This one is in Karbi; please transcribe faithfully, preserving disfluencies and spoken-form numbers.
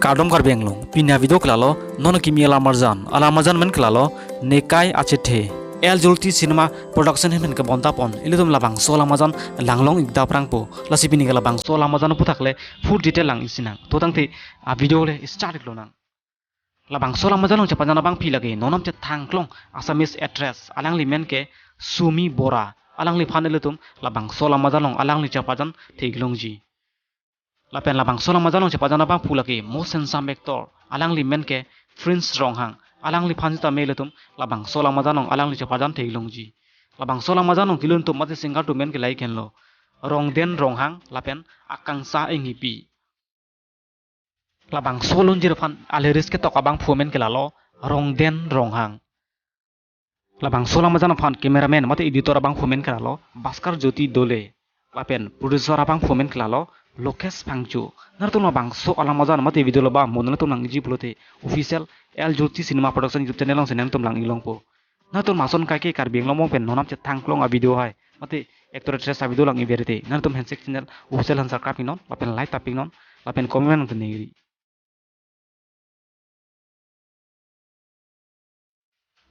Kardom Karbi Anglong, pini avideo ke lalo, non kimi alam arjan, alam arjan amen ke lalo, Nekai Achethe. L Jyoti Cinema Production amen ke bonta pon, ilitum labangso alam arjan langlong ik daprangpo, lasi pini ke labangso alam arjan aphuthak le full detail lang isinang. To tangte avideo le start ik lonang. Labangso alam arjan along chepajan abangpi lake, non nam chethangklong Assamese actress, alangli amen ke Sumi Bora, alangliphan ilitum labangso alam arjan along alangli chepajan theklongji. Lapen labangso alam arjan along chepajan abangphu lake most handsome actor, alangli amen ke Prince Ronghang, alangliphan sitame ilitum labangso alam arjan along alangli chepajan theklongji. Labangso alam arjan along kelun atum mate singer atum amen ke lahei henlo, Rongden Ronghang lapen Akangsha Enghipi. Labangso alunjir aphan a-lyrics ketok abangphu amen ke lalo, Rongden Ronghang. Labangso alam arjan aphan cameraman mate editor abangphu amen ke lalo, Bhaskar Jyoti Dole. Lapen producer abangphu amen ke lalo, Lokesh Phangcho. Nangtum labangso alam arjan mate video labang mo nangtum lang iji pulote, official L Jyoti Cinema Production YouTube channel along si nangtum lang ilongpo. Nangtum mason kaike Karbi Anglong along pen non nam chethangklong avideo hai, mate actor actress avideo lang iverite, nangtum handshake channel official han subscribe iknon, lapen like tap iknon, lapen comment nangtum nengri.